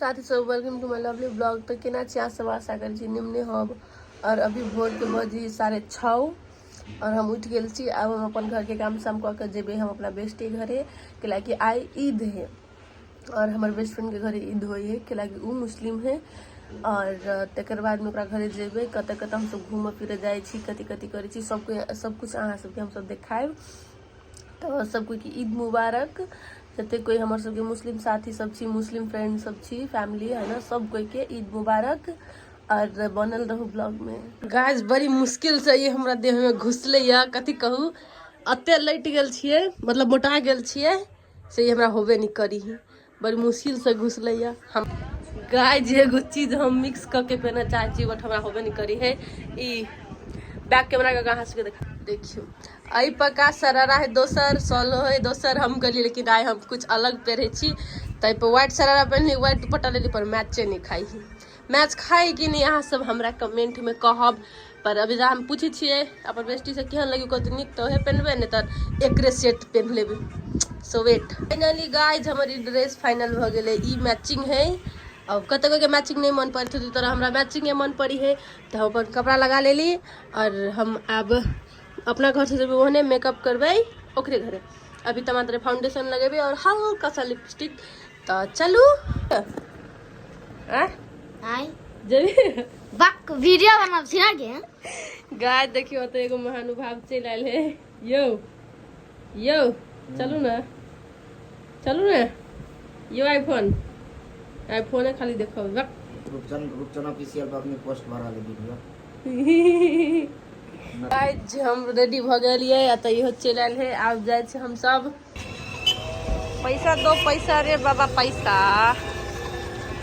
साथी सब, welcome to my lovely blog. तऽ केना छी अहाँ सब? आशा करै छी निमने होब। और अभी भोर के बजी 6:30 और हम उठि गेल छी। आब हम अपन घरके काम साम कऽ के जेबै हम अपना बेस्टी घरे, कैलाकि आइ ईद है और हमर बेस्ट फ्रेंड के घरे ईद होइ है, कैलाकि उ मुस्लिम है। और तकर बादमे ओकरा घरे जेबै, कतऽ कतऽ हमसब घूमऽ फिरऽ जाइ छी, कथी कथी करै छी, सबके सबकिछु अहाँ सबके हमसब देखायब। तऽ सब कोइके ईद मुबारक। जते कोइ हमर सबके मुस्लिम साथी सब छी, मुस्लिम फ्रेंड सब छी, फैमिली है ना, सब कोइके ईद मुबारक। और बनल रहू ब्लॉग में। गाइस बड़ी मुश्किल से ये हमरा देह में घुसले या, कथी कहू, अते लटि गेल छियै, मतलब मोटा गेल छियै, से ई हमरा होबे नहीं करी है, बड़ी मुश्किल से घुसले या। हम गाइस एगो चीज हम मिक्स कऽ के पहनऽ चाहै छी, बट हमरा होबे नहीं करी है। ई बैक कैमरा के अहाँ सबके देखा, देखियौ एहि पका शरारा है दोसर, सोलो है दोसर। हम कहलियै लेकिन आइ हम कुछ अलग पहिरै छी, ताहि पर व्हाइट शरारा पहिनली, व्हाइट दुपट्टा लेली, पर मैचे नहीं खाइ है। मैच खाइ कि नहीं अहाँ सब हमरा कमेंटमे कहब। पर अभी हम पूछै छियै अपन बेस्टी से केहन लगी, कहतै नीक तऽ उहे पहिनबै, नहि तऽ एकरे सेट पहिन लेबै। सो वेट। फाइनली गाइज हमर ई ड्रेस फाइनल भऽ गेलै, ई मैचिंग है। अब कतेक के मैचिंग नहीं मन पड़ै छै, तोरा हमरा मैचिंगे मन पड़ी है, तऽ हम अपन कपड़ा लगा लेली। और हम आब अपना घर से जेबै, ओहने मेकअप करबै ओकरे घरे। अभी तऽ मात्र फाउंडेशन लगेबै और हल्का सा लिपस्टिक। तऽ चलू। आँय? आय। जेबी? बक वीडियो बनाब छी ना के। गाय देखियो तऽ एगो महानुभाव चलि आयल है। यौ यौ, चलू ने, चलू ने यौ। आईफोन आईफोने खाली देखो बक। रूपचंद रूपचंद ऑफिशियल पर अपनी पोस्ट भरा ले वीडियो। गाइस हम रेडी भऽ गेलियै आ तऽ इहो चलि आयल है। आब जाइ छी हम सब। पैसा दो पैसा रे बाबा, पैसा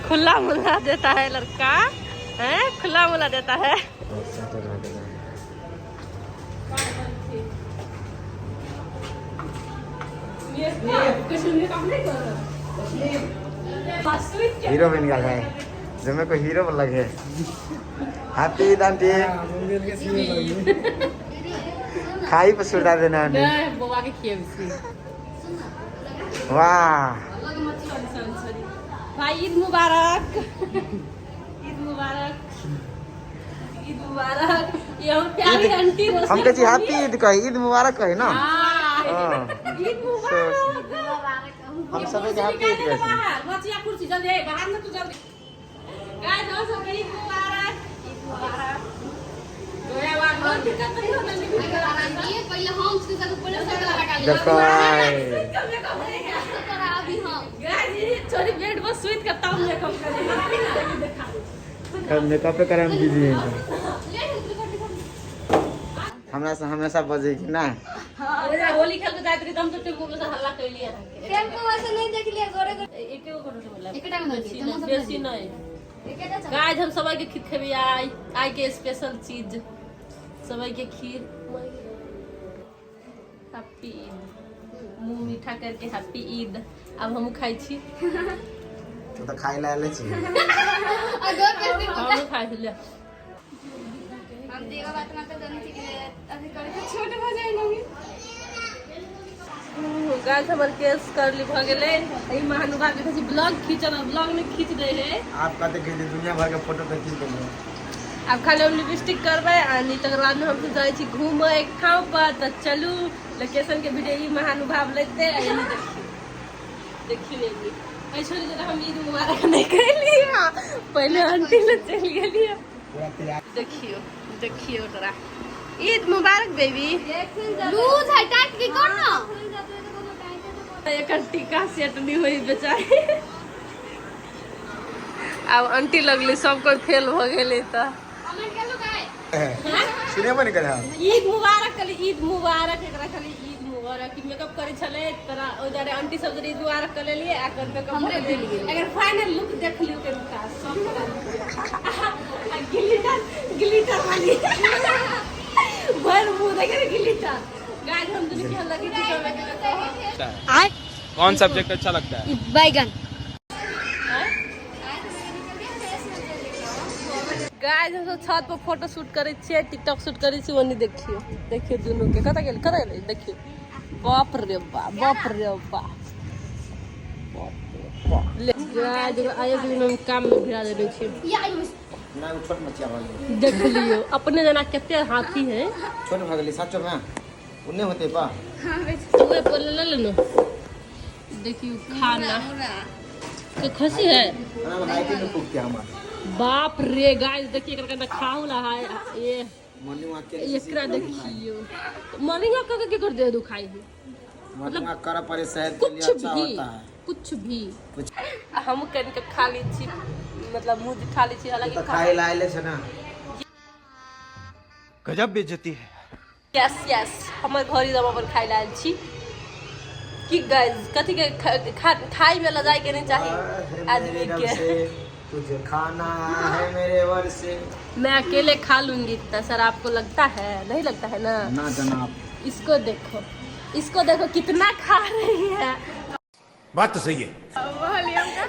खुला मुला देता है लड़का, हैं, खुला मुला देता है। हीरो बन गया है जो मेरे को हीरो लगे। Happy Eid aunty. खाई पर सुरता देना आंटी। नहीं, बौआ के खियेबै छी। वाह भाई ईद मुबारक, ईद मुबारक, ईद मुबारक। ये हम प्यारी आंटी। हम कहै छी हैप्पी ईद कही, ईद मुबारक कही ना। हाँ। हाँ। ईद मुबारक। हम सब के हैप्पी ईद कहै छी। बाहर बचिया कुर्सी जल्दी ए, बाहर न तू जल्दी। गाइस हम सब ईद मुबारक, ईद मुबारक। गोया बात बहुत दिक्कत नहीं होता। पहिले हम से पहिले लगा ले। देखो। तोरा अभी हम गाइस ये छोरी बेड पर सुइत के तब मेकअप करे देखा। कल मेकअप पे करे हम बिजी हैं। हमरा से हमेशा बजे की ना। होली खेल के जाइत रही त हम तो टेम्पू में से हल्ला कैलिए अहाँके। टेम्पो वैसे नहीं देख लिया गोरे गोरे। एके गो करोड़ बोला। एकटा में बेसी नहीं, बेसी नहीं। गाइस हम सबाई के खीर खेबै आइ, आइ के स्पेशल चीज सबाई के खीर। हैप्पी ईद, मुंह मीठा करके हैप्पी ईद। अब हम खाइ छी। तू तऽ खाइ लए आले छी। हम खाइ छी ले। हम देवा बात ना तो दोनों ठीक है, अभी करके छोट भ जाए ना। गाइस हमर केस करली भ गेलै। ई महानुभाव देखै छी ब्लॉग खींचल, ब्लॉग में खींच दै है। आप कते खींच, दुनिया भर के फोटो तो खींच देलियै। आब खाली हम लिपस्टिक करबै आ नहीं तकर बाद में हम जाइ छी घूमऽ एक ठाम पर। तऽ चलू, लोकेशन के वीडियो ई महानुभाव लेते आ एनी देखियौ, देखियौ एनी। एहि छोरी जरा हम ईद मुबारक नहीं कहलियै, पहिले आंटी लग चलि गेलियै। पूरा तैयार। देखियौ देखियौ तोरा ईद मुबारक बेबी। लूज है, टाइट की कर ना। एकर टीका सेट नहीं होई बेचारी। आब आंटी लगलै सब कोइ फेल भऽ गेलै तऽ। कमेंट कर लो गाइस। सुनेबो नहि करे हम। ईद मुबारक कहली, ईद मुबारक एकरा खाली ईद मुबारक। मेकअप करै छलै तोरा ओहि दुआरे आंटी सब जरे ईद मुबारक कऽ लेलियै आ एकर मेकअप हमरे भऽ गेल। एकर फाइनल लुक देख लियौ के रुका सब आ ग्लिटर, ग्लिटर वाली भर मुंह देखे ने ग्लिटर। गाइस हम दुनू केहन लगै छै कमेंट में कहब। कौन सब्जेक्ट अच्छा लगता है? बैगन। गाइस हम सब छत पर फोटो शूट करै छियै, टिकटॉक शूट करै छियै। ओनी देखियौ, देखियौ दुनू के कतऽ गेल, कतऽ गेलै? देखियौ, बाप रे बाप, बाप रे बाप, बाप रे। ले आयो दिन हम काम में भिड़ा देने छी। या आयो। ना, उ छोट मछिया भऽ गेलै। देख लियो, अपने जना कते हाथी है। छोट भऽ गेलै साचो में, उने होते पा। तो वे पर ले ले लो। देखियो खाना के खसी है। ना हाइट में फूक के हमार। बाप रे गाइस, देखिए एकर केना खाऊ ला है ये। मॉर्निंग वॉक के। एकरा देखियो, मॉर्निंग वॉक करके के कर दे दुखाई है। मॉर्निंग वॉक कर पड़े, सेहत के लिए कुछ अच्छा भी होता है। कुछ भी। कुछ। हम कन के खा ली छी, मतलब मुँह खा ली छी, हालांकि तो खाए लायले छै ना। गजब बेइज्जती है। यस यस, हमर घर ही अपन खाइ लायल छी। की गाइस, कथी के खाई में लजाए के नहीं चाही आदमी के। तुझे खाना है मेरे वर से। मैं अकेले खा लूंगी इतना सर, आपको लगता है? नहीं लगता है ना? ना जनाब। इसको देखो, इसको देखो कितना खा रही है। बात तो सही है।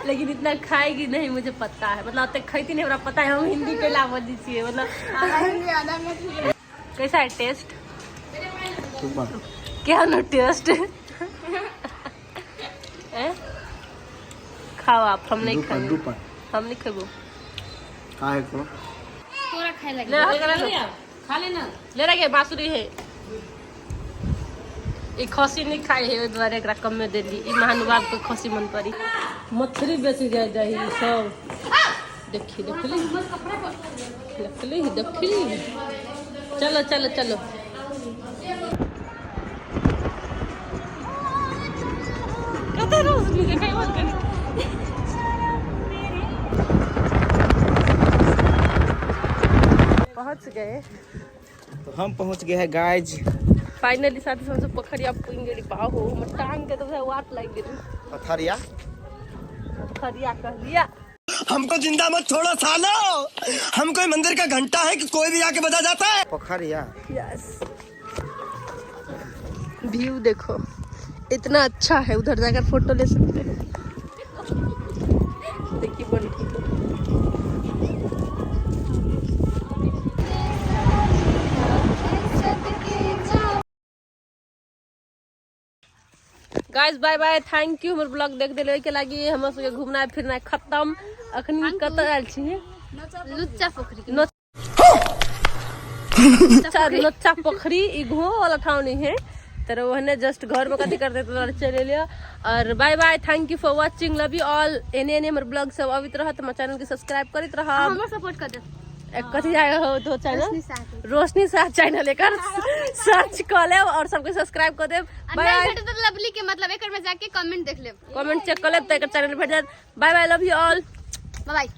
लेकिन इतना खाएगी नहीं, मुझे पता है। मतलब अते खैती नहीं, हमरा पता है। हम हिंदी के ला बजै छियै मतलब। हिंदी आधा मैथिली। कैसा है टेस्ट? सुपर। क्या नो टेस्ट है? खाओ आप, हम नहीं डुपर खाएंगे। डुपर। हम नहीं खेबो। काहे को? तोरा खाए लगे। ले हल्का ले, खा लेना। ले रहा बांसुरी है। ई खसी नहीं खाई है, ओहि दुआरे एकरा कमे देली। ई महानुभाव के खसी मन पड़ी। मछली बेच जाय जाही सब। देखी, देखली, देखली, देखली। चलो चलो चलो। कतऽ रोशनी देखै मत कनी। पहुंच गए। तो हम पहुंच गए हैं गाइज। फाइनली साथी सब पोखरिया पुनि गेली। बाहो, हमर टांग के तो वाट लागि गेल। पथरिया। पोखरिया कहलिया। हमको जिंदा मत छोड़ो सालो, हम कोई मंदिर का घंटा है कि कोई भी आके बजा जाता है? पोखरिया। यस, व्यू देखो, इतना अच्छा है। उधर जाकर फोटो ले सकते हैं। देखिए बंटी को। Guys, bye bye, thank you हमर ब्लॉग देख देले के लागी। हमर सबके घूमना फिरना खत्म। अखनी कतऽ आयल छी? लुच्चा पोखरी। नोचा, नोचा पोखरी। ई घूमो वाला ठाव नहीं है तर ओहने जस्ट घर में कथी करते तो चलि एलियै। और bye bye, thank you for watching, love you all. एने एने हमर ब्लॉग सब अबैत रहत, हमर चैनल के सब्सक्राइब करैत रहब। हमर सपोर्ट कर दे। कथी आए हो तो चैनल? रोशनी साह के। रोशनी साह चैनल, एकर सर्च कऽ लेब और सबके सब्सक्राइब कऽ देब। आ बाय नहीं बाय। भेटत तऽ लवली के, मतलब एकर में जाके कमेंट देख लेब। कमेंट चेक कऽ लेब तऽ एकर चैनल भेट जायत। Bye bye, love you all. Bye bye.